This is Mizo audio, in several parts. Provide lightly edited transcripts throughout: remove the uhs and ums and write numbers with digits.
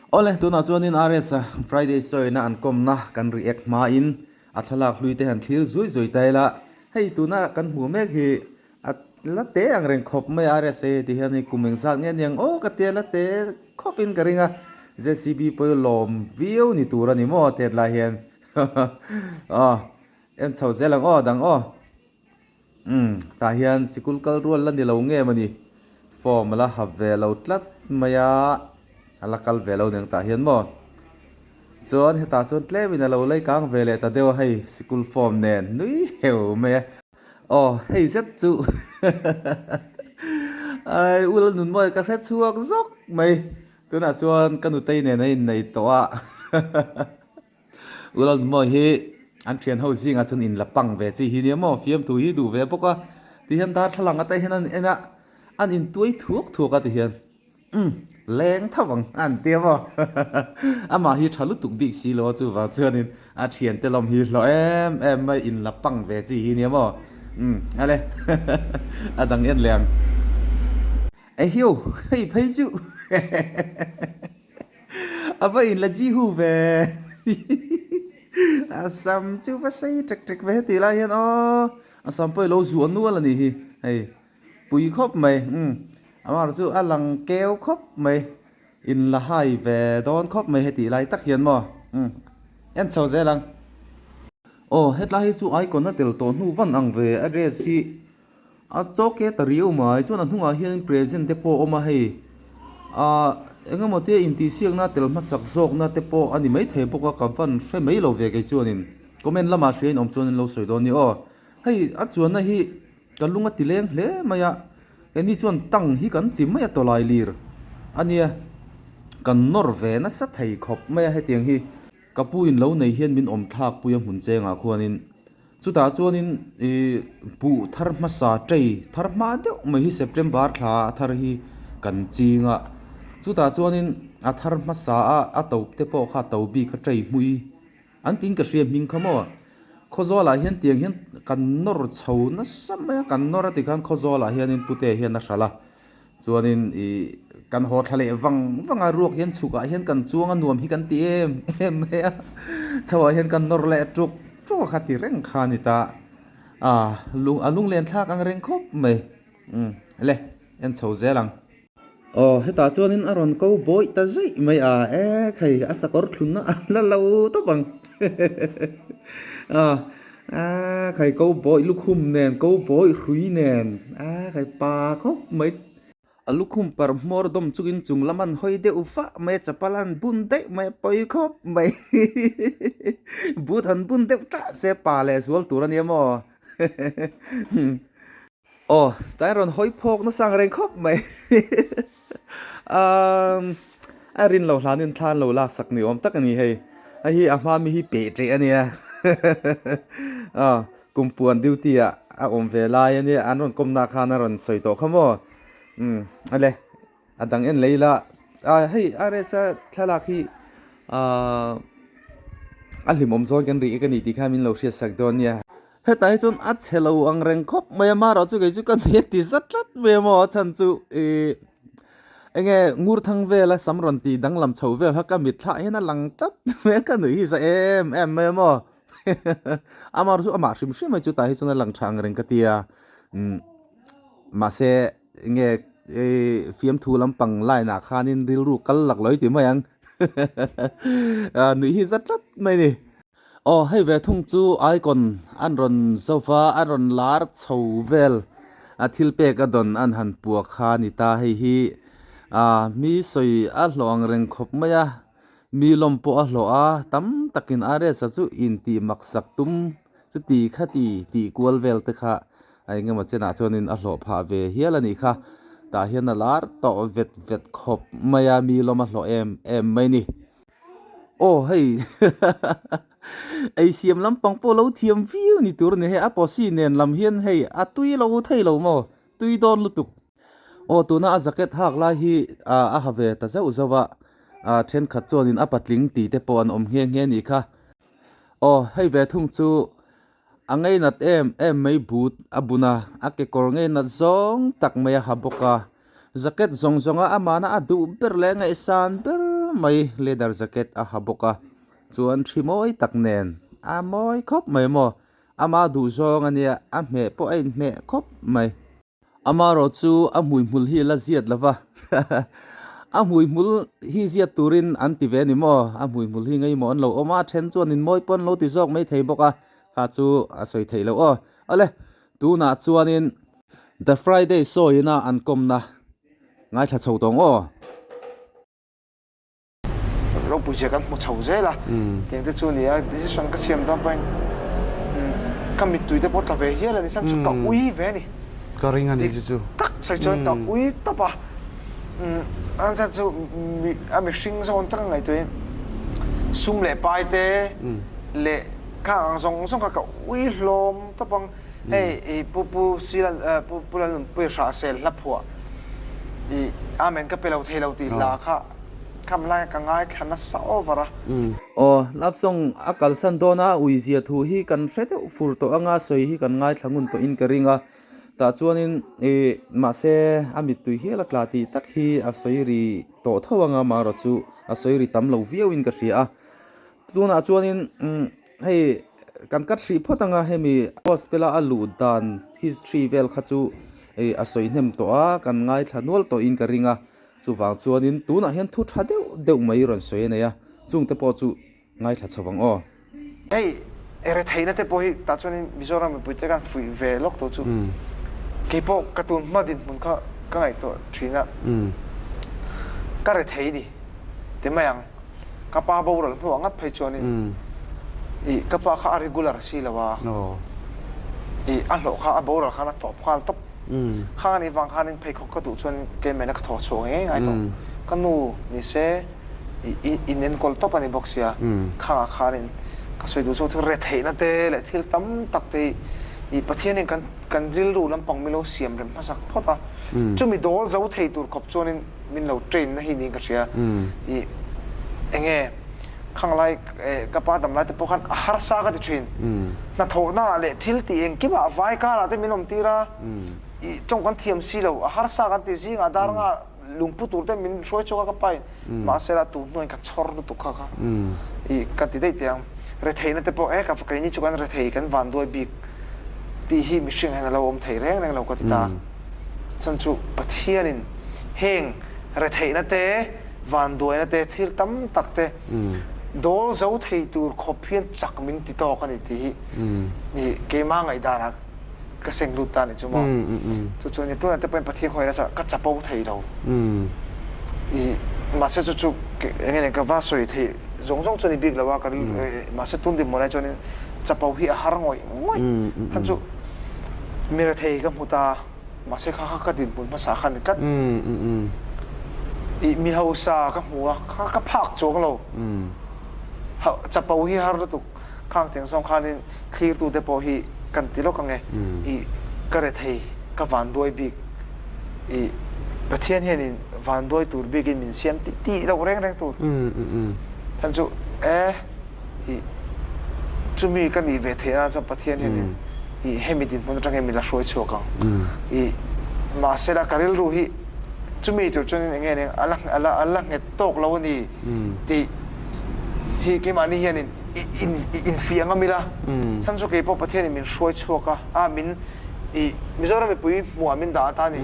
Awle, tunah chuanin RS-a Friday sawina an kawmna kan react hmain a thlalak hlui te han thlir zui zui ta ila, hei tuna kan hmuh mek hi a la te ang reng khawp mai a RSA ti hian hei kum engzat nge aniang aw ka tia la te khawpin ka ring a, JCB pawh hi lawm viau ni tur a ni maw tet lai hian aw en chho zel ang aw dang aw. Umm, tah hian sikul kal rual la ni lo nge mawni? Form a la ha ve lo tlat mai a, a la kal ve lo nen tah hian maw? Chuan hetah chuan tlemin a lo lei kang ve leh ta deuh a hei, sikul form nen nui heu mai a. Aw, hei zet chu ai u Lalnunmawia ka hre chhuak zawk mai, tunah chuan ka nutei nen a innei tawh a. Ulalmaw hi an thian ho zingah chuan in la pang ve chi hi nia maw fiamthu hi duh ve bawk a tihian darthlalang ata hian an en a an intuai thuak thuak a tihian umm leng tho ang an tia maw amah hi tha lutuk bik si lo a chuvang chuanin a thiante lawm hi hlawh em em mai in la pang ve chi hi nia maw umm ale a dang en leh ang ehiu hei phei chu. A va in la ji hu ve A sam chu va sei ṭek ṭek ve heti lai hian aw a sam pawh hi lo zuah nual a nih hi hei pui khawp mai umm amah chu a lang keu khawp mai in la hai ve dawn khawp mai heti lai tak hian maw umm en chho zel ang. Aw hetlai hi chu icon a tel tawh hnu van ang ve a dress hi. A chaw ke ta riau mai chuan a hnungah hian present te pawh a awm a hei ah eng emaw te intihsiakna tel hmasak zawkna te pawh a ni maithei bawk a ka van hre mai lo ve kei chuanin comment lamah hria in awm chuan in lo sawi dawn a ni aw hei a chuanna hi ka lung a ti leng hle mai a keini chuan tang hi kan ti mai a tawlai lir a nia kan nawr ve nasa thei khawp mai a hetiang hi ka pu in lo nei hian min awm thlak pui a hmun chengah khuanin. Chutah chuanin ih buh thar hmasa tei thar hma deuh mai hi September thla a thar hi kan ching a, chutah chuanin a thar hmasa a a to te pawh kha to bik a tei hmui an tiin ka hria hming kha maw Khawzawlah hian tiang hian kan nawr chho nasa mai a kan nawr a tikhan Khawzawlah hianin pute hian a hralh a. Chuanin ih kan haw thla leh vang vang a, ruak hian chhukah hian kan chuang a nuam hi kan ti em em mai a, chhoah hian kan nawr leh tuk tuk a kha ti reng kha a ni ta, a lung a lunglen thlak ang reng khawp mai, umm le en chho zel ang. Aw hetah chuanin a rawn ko bawih ta zaih mai a, e khai a sakawr thlunna a la lo tawp ang a A khai ko bawih lukhum nen ko bawih hrui nen a khai pa khawp mai. A lukhum par hmawr dawm chungin chung lam an hawi deuh vah mai a chapal an bun daih mai a pawi khawp mai but han bun deuh tah se pa leh zual tur a nia maw. Aw, tlai rawn hawi phawk nasa ang reng khawp mai. Umm, a rin lo hlanin thla an lo laksak ni awm tak a ni hei. Hei hi a hma mi hi peh ṭeh a nia. Aw, kumpuan duty ah a awm ve lai a nia, an rawn kawmna khan a rawn sawi tawh kha maw. Umm, ale, a dang en lei la. Ah, hei RS-a thlalak hi ah a hlimawm zawn kan ri ka ni tih khan min lo hriatsak dawn nia. Hetah hi chuan a chhe lo ang reng khawp mai a, marawh chu kei chu ka hne ti zat tlat mai a maw a chhan chu ih eng nge ngur thang vela sam rawn tih danglam chho vel kha ka mit thlah hian a lang tlat mai a, ka nuih hi za em em mai a maw amaherawh chu amah hrim hrim mai chu tah hi chuan a lang tha ang reng ka ti a umm mahse eng nge ih fiamthu lampang line ah khanin rilru kal lak lo i ti mai ang nuih hi za tlat mai a ni. Aw hei ve thung chu icon an rawn zauva a rawn lar chho vel a thil pek a dawn an han puah kha a ni ta hei hi ah mi sawi a hlawh ang reng khawp mai a mi lawm pawh a hlawh a tam takin RS a chu intih mak sak tum chuti khati tih kual vel te kha a eng emaw chenah chuanin a hlawh phah ve hial a nih kha tah hian a lar tawh vet vet khawp mai a mi lawm a hlawh em em mai a ni. Aw hei ei siam lampang pawh lo thiam viau ni tur a ni hei a posi nen lam hian hei a tui lo thei lo maw tui dawn lutuk. Aw tuna a jacket hak lai hi ah a ha ve ta zauh zauh a ah thenkhat chuanin a patling tih te pawh an awm nghe nghe a nih kha. Aw hei ve thung chu a ngeinat em em mai but a bun a a kekawr ngeinat zawng tak mai a ha bawk a jacket zawng zawng a amahna a duh ber leh a ngaihsan ber. mai leather jacket a ha bawk a chuan thi mawi tak nen a mawi khawp mai maw ama duhzawng a nia a hmeh pawh a inhmeh khawp mai. Amarawh chu a hmuihmul hi la ziat lo va, a hmuihmul hi ziat turin an ti ve a ni maw? A hmuihmul hi ngaimawh an lo awm a, a then chuan inmawi pawh an lo ti zawk mai thei bawk a, kha chu a sawi theih loh aw. Awle, tunah chuanin The Friday sawiina an kawmna ngaithla chho tawng aw. Ropui zia kan hmu chho zel a, tiang te chu a ni a, decision ka siam dawn pawhin ka mittui te pawh tla ve hial a ni, chuan chu ka ui ve a ni. Ka ring a ni chu chu. Tak sawi chuan ka ui tawp a, an chuan chu a mihring zawn tak a ngaihtuahin sum leh pai te leh khang ang zawng zawng kha ka ui hlawm tawp ang. Hei i pu pu Silan pu pu Lalnunpuia Hrahsel hla phuah i Amen ka pe lo thei lo tih hla kha kham lai ka ngaithla nasa over a. Aw, love song a kalsan dawn a, ui zia thu hi kan hre deuh fur tawh anga sawi hi kan ngaithla ngun tawhin ka ring a, tah chuanin i mahse a mittui hial a tla tih tak hi a sawi ri tawh tho anga marawh chu a sawi ri tam lo viauin ka hria a. Tunah chuanin hei kan cut hrih phawt anga hemi gospel a a luh dan history vel kha chu hei a sawi hnem tawh a kan ngaithla nual tawhin ka ring a chuvang chuanin tunah hian thu tha deuh deuh mai rawn sawi a nei a chungte pawh chu ngaithla chho ang aw. Hei retheihna te pawh hi tah chuanin Mizoram mipui te khan fuih ve lawk tawh chu keipawh ka tun hma dinhmun kha ka ngaihtuah thin a ka rethei ni ti mai ang. Ka pa boral hnuah ngat phei chuanin i ka pa kha a regular si lo a, i a hlawh kha a boral khan a tawp nghal tawp. Khang anih vang khanin pheikhawk ka duh chuan keimahna ka thaw chhuak ngei ngai tawh. Ka nu ni se i in enkawl tawp a ni bawk sia, khangah khanin ka sawi duh zawk chu retheihna te leh thil tam tak te hi i Pathianin kan kan rilru lampang min lo siam rem hmasak phawt a, chumi dawl zo thei tur khawp chuanin min lo train na hi niin ka hria i enge khang lai ka pa dam lai te pawh khan a harsa ka ti thin hnathawhna ah leh thil tih engkim ah vai kar ah te min awm tir a i tawng kan thiam si lo a harsa kan ti zing ah dar nga lungpu tur te min hruai chhuak a ka pa in mahse la tu hnuaiin ka chhawr lutuk kha kha i ka ti daih teh ang retheihna te pawh e ka keini chu kan rethei kan vanduai bik tih hi mihring hian a lo awm thei reng reng lo ka ti ta. Chhan chu Pathianin heng retheihna te, vanduaina te, thil tam tak te dawl zo thei tur khawp hian chak min ti tawk a ni tih hi ni keimah ngaihdanah ka seng lut ta a ni chu maw. Chu chu ni tunah te pawhin Pathian khawngaihna chuan ka chapo thei lo. I mahse chu chu eng nge ka va sawi theih zawng zawng chu a ni bik lo a, ka mahse tun dinhmun ah chuanin chapo hi a har ngawih ngawih. Khan chu Mi rethei ka hmu ta, mahse kha kha ka dinhmun hmasa kha a ni tlat. I mi hausa ka hmu a, kha ka phak chuang lo. Chapo hi har lutuk, khang tiang zawng khanin thlirtute pawh hi kan ti lawk ang e. I ka rethei, ka vanduai bik. I Pathian hianin vanduai tur bikin min siam tih tih loh reng reng tur. Chhan chu e. I chumi ka nih ve theih nan chuan Pathian hianin i hemi dinhmun atangin min la hruai chhuak ang. I mahsela ka rilru hi chumi tur chuanin eng nge eng a la a la a la nghet tawk lo a ni tih hi keimahni hianin i in i infiah ngam ila. Chhan chu keipawh Pathianin min hruai chhuak a, a min i Mizoram mipui hmuhah min dah ata a ni.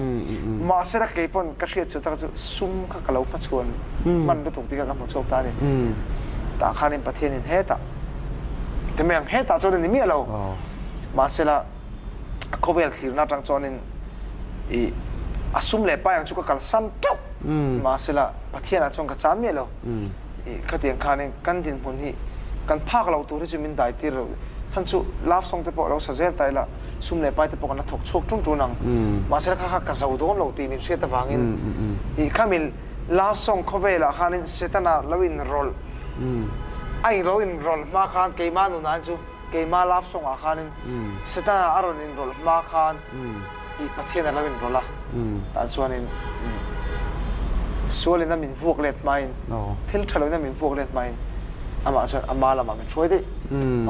Mahsela keipawn ka hriat chu tak chu sum kha ka lo hmachhuan hman lutuk tih kha ka hmu chhuak ta a ni. Tah khanin Pathianin hetah ti mai ang, hetah chuan a ni miah lo. Mahsela khawvel thlirna atang chuanin i a sum leh pai ang chu ka kalsan teuh. Mahsela Pathianah chuan ka chan miah lo. I khatiang khanin kan dinhmun hi kan phak loh tur hi chu min dai tir lo. Chhan chu love song te pawh lo sa zel ta ila sum leh pai te pawh kan la thawk chhuak ṭun ṭun ang. Mahse kha kha ka zo dawn lo tih min hriat avangin i khami love song khawvelah khanin Setana lo inrawlh a in lo inrawlh hma khan keimah nunah chu keimah love song ah khanin Setana a rawn inrawlh hma khan i Pathian a lo inrawlh a, tah chuanin sualin a min vuak let hmain thil tha loin a min vuak let hmain amah chuan ama lamah min hruai daih.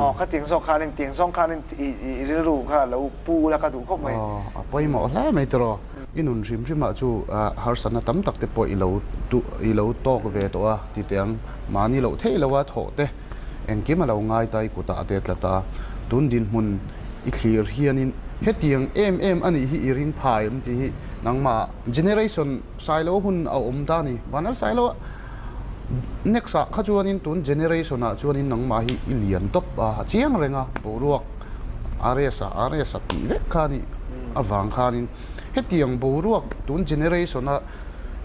Aw kha tiang zawk khanin tiang zawng khanin i rilru kha lo pu ula ka duh khawp mai. Aw a pawimawh hle mai tiraw. I nun hrim hrimah chu harsatna tam tak te pawh i lo i lo tawk ve tawh a ti teh ang. Mahni loh theih loha thawh te engkim a lo ngai ta i kutah a te tlat a. Tun dinhmun i thlir hianin hetiang em em a nih hi i ring pha em tih hi nangmah generation Sailo hun a awm ta a ni. Vanlal Sailo next ah kha chuanin tun generation ah chuanin nangmah hi i lian tawp a, a chiang reng a boruak RS ah RS a tih vek kha a nih avang khanin hetiang boruak tun generation a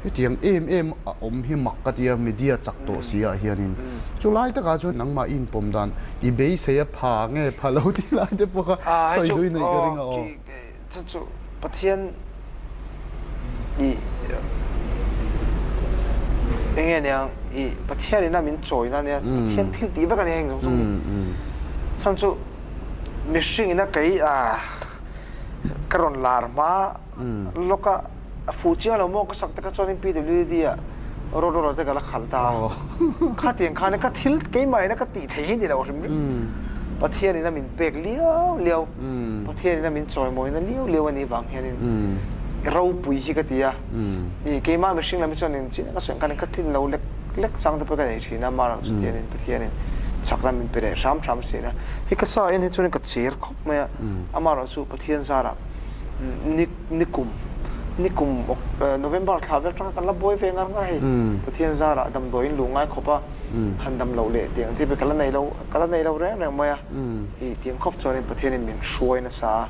hetiang em em a awm hi mak ka tia media chak tawh si ah hianin chulai takah chuan nangmah i inpawm dan i beisei a pha nge pha lo tih lai te pawh kha sawi dui neih ka ring a aw. Chu chu Pathian i enge nia i Pathian ina min chawina nia Pathian thil tih vek a nia eng zawng zawng hi. Chhan chu mihring ina kei ah ka rawn lar hma lawk a a fuh chiang lo maw ka sak te kha chuanin PWD ah road roller te ka la khalh ta a. Khatiang khan ka thil keimah ina ka tih thei hi ni lo hrim hrim. Pathian ina min pek liau liau. Pathian in a min chawimawina liau liau a nih vang hianin ropui hi ka ti a. I keimah mihring lam hi chuan in chiah ka sawi ang khan ka tlin lo lek lek chang te pawh ka nei thin a, mah erawh chutianin Pathianin chakna min pe leh hram hram thin a. Hei ka sa en hi chuan ka cher khawp mai a, amaherawh chu Pathian zarah ni nikum nikum November thla vel atanga kan la buai ve ngar ngar hei. Pathian zarah damdawiin luh ngai khawp a, han dam loh leh tih ang chi ka la nei lo ka la nei lo reng reng mai a. I tih ang khawp chuanin Pathianin min hruai nasa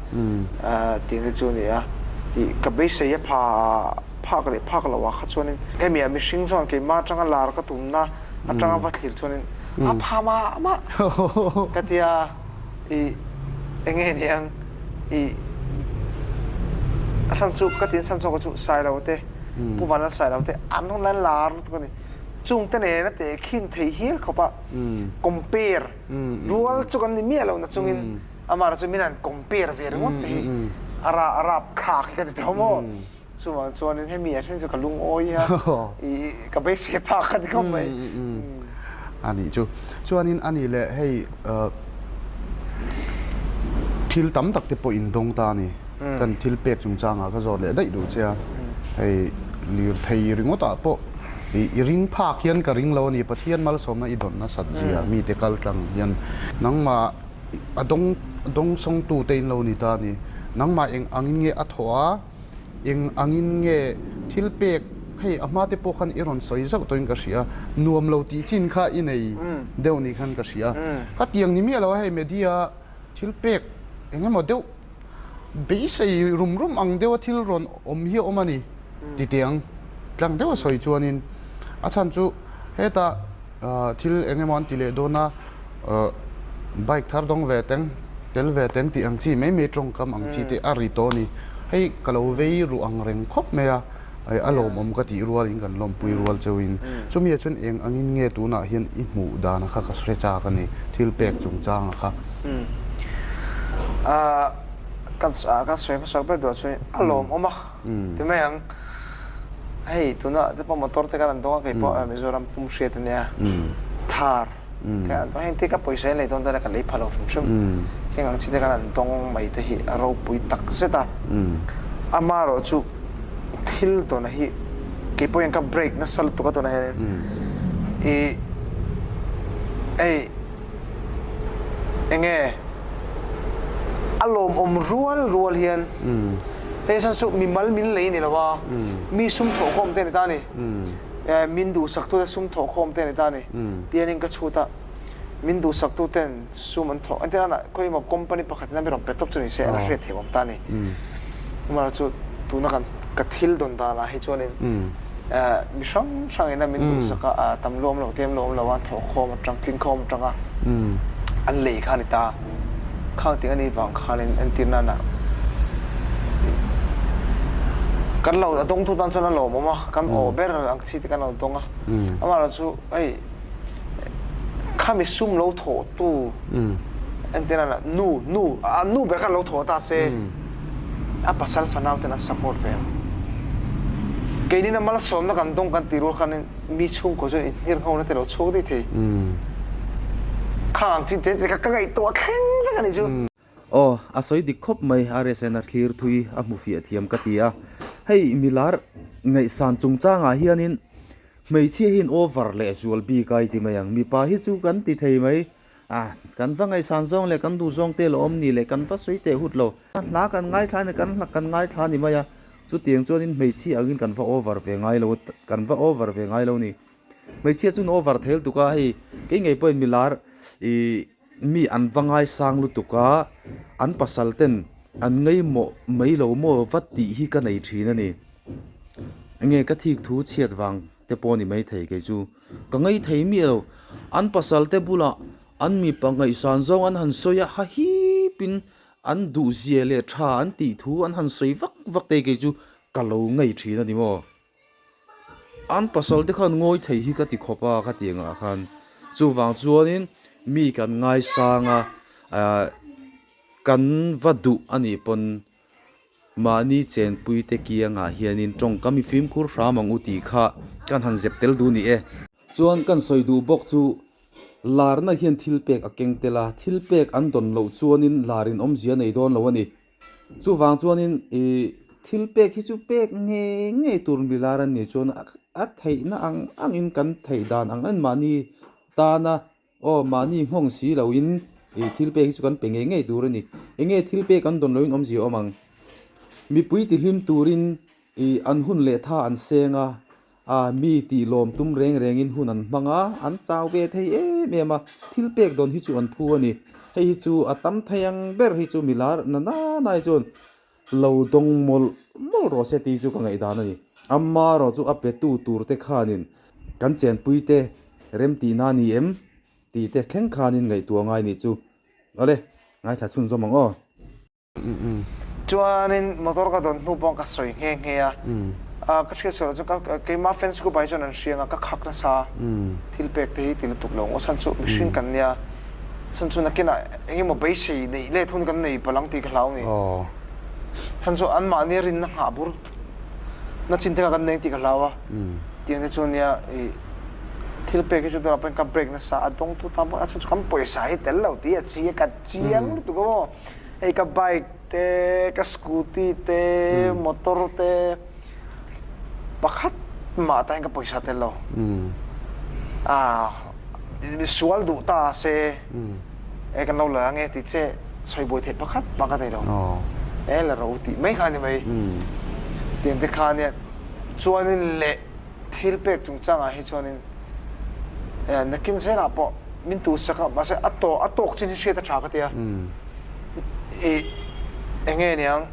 a tih te chu a ni a. I ka beisei a pha phak leh phak loh ah kha chuanin hemi ah mihring chuan keimah atanga lar ka tumna atanga va thlir chuanin a pha mah mah ka tia i enge niang i a chhan chu ka tin chhan chhuak chu Sailo te Pu Vanlal Sailo te an rawn la lar lutuk a ni. Chungte nena tehkhin thei hial khawp a compare rual chu kan ni miah lo na chungin amah chu min han compare ve ringawt te hi a ra a rap thlak hi ka ti tho maw chuvang chuanin hemi ah then chu ka lungawi a i ka beisei phak ka ti khawp mai. A nih chu. Chuanin a nih leh hei thil tam tak te pawh in dawng ta a ni. Kan thil pek chungchangah ka zawt leh daih duh che a. Hei lirthei ringawtah pawh I ring phak hian ka ring lo a ni. Pathian malsawmna i dawn nasat zia mite kal tlang hian nangmah a dawng dawng sawngtu te in lo ni ta a ni. Nangmah eng angin nge a thawh a, eng angin nge thil pek hei a hma te pawh khan i rawn sawi zauh tawhin ka hria. Nuam lo tih chin kha i nei deuh ni khan ka hria. Ka tiang ni miah lo a hei media thil pek eng emaw deuh Beisei rum rum ang deuha thil rawn awm hi a awm a ni ti teh ang. Tlang deuha sawi chuanin a chhan chu hetah thil eng emaw an ti leh dawn a, bike thar dawng ve teng, tel ve teng tih ang chi mai mai tawngkam ang chi te a ri tawh a ni. Hei ka lo vei ruh ang reng khawp mai a, a lawmawm ka tih rualin kan lawmpui rual cheuhin chumi ah chuan eng angin nge tunah hian i hmuh dan kha ka hre chak a ni thil pek chungchanga kha. Kan kan sawi hmasak ber duah chuan a lawmawm a ti mai ang hei tuna te pawh motor te kan an dawng a kei pawh Mizoram pum hriat a nia thar Heng te ka pawisa in lei dawn dawn a ka lei pha lo hrim hrim. Heng ang chi te khan an dawng mai te hi a ropui tak zet a. Amaherawh chu thil tawna hi kei pawh hian ka break nasa lutuk a tunah hian i hei enge a lawmawm rual rual hian hei chhan chu mimal min lei ni lo a mi sum thawhkhawm te a ni ta a ni. Min duhsaktute sum thawhkhawm te a ni ta a ni. Tianin ka chhut a, min duhsaktuten sum an thawh. Engtin a khawi emaw company pakhat in a mi rawn pe tawp chu ni se, a la hriat theih awm ta a ni. Amaherawhchu chu tuna kan ka thil dawn danah hi chuanin mi hrang hrangin a min duhsak a, tam luam lo tlem luam lo a thawhkhawm atang tlingkhawm atanga an lei kha a ni ta. Khang ting a nih vang khanin entir nana kan lo a dawngtu tan chuan a lawmawm a, kan aw ber ang chi te kan lo dawng a. Amaherawhchu chu hei khami sum lo thawhtu entir nana nu nu a nu ber khan lo thawh ta se a pasal fanau ten an support ve ang. Keinin a malsawmna kan dawng kan tih rual khanin mi chhungkaw chuan inhniar nghawng na te lo chhuak daih thei. Khang ang chi te te kha ka ngaihtuah thleng vek a ni chu. Aw, a sawi dik khawp mai, RSN a thlir thui a hmu fiah thiam ka ti a. Hei milar ngaihsan chungchangah hianin hmeichhia hi an over leh zual bik a i ti mai ang. Mipa hi chu kan ti thei mai a, kan va ngaihsan zawng leh kan duh zawng te lo awm ni leh kan va sawi teh hut lo. Hla kan ngaithla a ni, kan hla kan ngaithla a ni mai a, chutiang chuanin hmeichhia angin kan va over ve ngai lo, kan va over ve ngai lo ni. Hmeichhia chu an over thei lutuk a, hei kei ngei pawhin milar ih Mi an va ngaisang lutuk a, an pasal ten an ngaihmawh mai lo maw va tih hi ka nei thin a ni. Enge ka thik thu chhiat vang te pawh a ni maithei kei chu. Ka ngaithei miah lo, an pasal te bulah an mipa ngaihsan zawng an han sawi a, ha hipin an duhzia leh tha an tih thu an han sawi vak vak te kei chu ka lo ngei thin a ni maw. An pasal te khan ngawi thei hi ka ti khawp a ka ti angah khan chuvang chuanin mi kan ngaisang a ahh kan va duh a nih pawn mahni chenpui te kiangah hianin tawngkam i fimkhur hram ang u tih kha kan han zep tel duh ni e. Chuan kan sawi duh bawk chu larna hian thil pek a keng tel a, thil pek an dawn loh chuanin lar in awmzia nei dawn lo a ni. Chuvang chuanin ih thil pek hi chu pek ngei ngei tur milar an nih chuan a theihna ang angin kan theih dan ang ang mahni tana aw mahni nghawng si loin ih thil pek hi chu kan pe ngei ngei tur a ni. Enge thil pek an dawn loin awmzia awm ang. Mipui tihlim turin Ih, an hun leh tha an seng a, a mi tih lawm tum reng rengin hun an hmang a, an chau ve thei em em a, thil pek dawn hi chu an phu a ni. Hei hi chu a tam thei ang ber hi chu milar na nana hi chuan lo dawng mawlh mawlh rawh se tih chu ka ngaihdan a ni. Amaherawh chu a petu tur te khanin kan chenpui te remtihna a ni em tih te thleng khanin ngaihtuah ngai nih chu. Awle, ngaithla chhunzawm ang aw. Chuanin motor ka dawn hnu pawh ka sawi nghe nghe a, ka hriat sual chu keimah fans group ah hi chuan an hria anga ka khak nasa thil pek te hi ti lutuk lo ngawt chhan chu mihring kan nia chhan chu nakinah eng emaw beisei neih let hun kan nei palh ang tih ka hlau ni chhan chu anmahni rinna nghah bur na chin te kha kan nei ang tih ka hlau a tiang te chu nia ih thil pek hi chu tunah pawhin ka break nasa a dawngtu tan pawh a chhan chu kan pawisa hi tel lo tih a chi a ka chiang lutuk a maw. Hei ka bike te, ka scooty te, motor te pakhat mah tan ka pawisa tel lo. Ah misual duh ta se e kan lo la ange tih che sawi buai theih pakhat mah ka nei lo. E la ro tih mai kha a ni mai. Tiang te kha nia chuanin leh Thil pek chungchangah hi chuanin nakin zelah pawh min tuhsak a, mahse a tawh a tawk chin hi hriat a tha ka ti a. I enge niang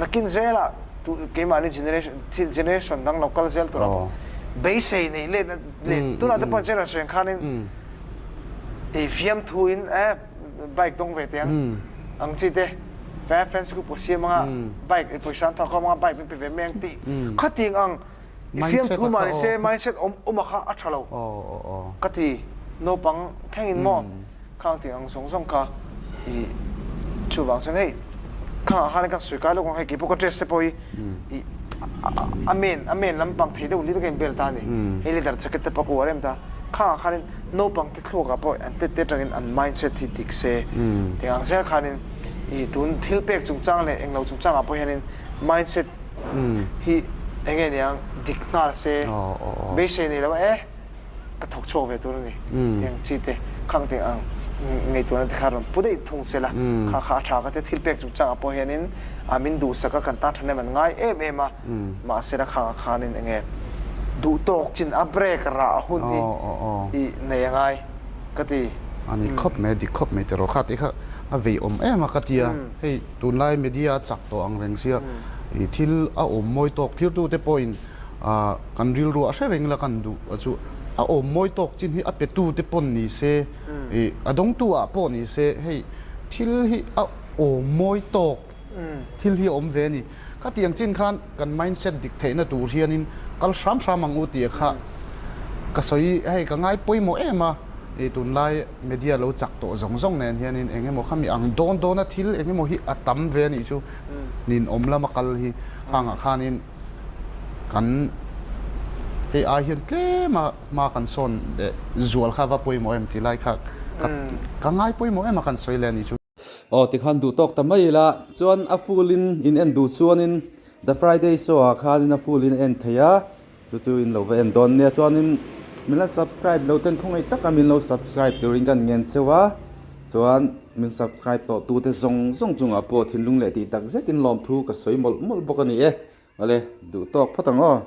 nakin zelah tu keimahni generation thil generation dang lo kal zel turah pawh beisei neih let leh tunah te pawh generation sawi ang khanin i fiamthuin e bike dawng ve teh ang ang chi te fans group pawh siam anga bike i pawisa an thawk khawm anga bike min pe ve mai ang tih khating ang I fiamthu mah ni se mindset awm awm a kha a tha lo ka ti. Naupang thlengin maw khang tih ang zawng zawng kha i chuvang chuan hei khang ah khan kan sawi kai lawk ang hei keipawh ka dress te pawh hi i a men a men lampang thei deuh lir ka inbel ta a ni. Hei leather jacket te pawh ka uar em ta. Khang ah khanin naupang te thluak ah pawh an tet te atangin an mindset hi dik se tih ang zel khanin i tun thil pek chungchang leh englo chungchang ah pawh hianin mindset hi enge niang dik nghal se beisei nei lo e ka thawk chhuak ve tur a ni tiang chi te khang tih ang ngaihtuahna te kha rawn pu daih thung se la kha kha a tha ka tia thil pek chungchangah pawh hianin a min duhsak a kan tan thahnem an ngai em em a mahse la khangah khanin enge duh tawk chin a break rah hun hi i nei a ngai ka ti. A ni khawp mai a dik khawp mai tiraw kha tih kha a vei awm em a ka tia hei Tunlai media a chak tawh ang reng sia i thil a awm mawi tawk thirtute pawhin kan rilru a hre reng la kan duh a chu a awm mawi tawk chin hi a petute pawn ni se i a dawngtu ah pawh ni se hei thil hi a awm mawi tawk thil hi a awm ve a ni. Khatiang chin khan kan mindset dik theihna tur hianin kal hram hram ang u tih kha ka sawi hei ka ngai pawimawh em a. I tunlai media lo chak tawh zawng zawng nen hianin eng emaw khami ang dawn dawna thil eng emaw hi a tam ve a nih chu ninawm lama kal hi khangah khanin kan hei ai hian tlema hma kan sawn leh zual kha va pawimawh em tih lai kha ka ngai pawimawh em a kan sawi leh a nih chu. Aw tikhan duh tawk ta mai ila chuan a full in in en duh chuanin. The Friday Show ah khanin a full in a en thei a, chu chu in lo va en dawn nia. Chuanin min la subscribe lo ten khawngaih taka min lo subscribe turin kan ngen cheu a, chuan min subscribe tawh tute zawng zawng chungah pawh thinlung leh tih tak zetin lawmthu ka sawi mawlh mawlh bawk a ni e. Awle, duh tawk phawt ang aw.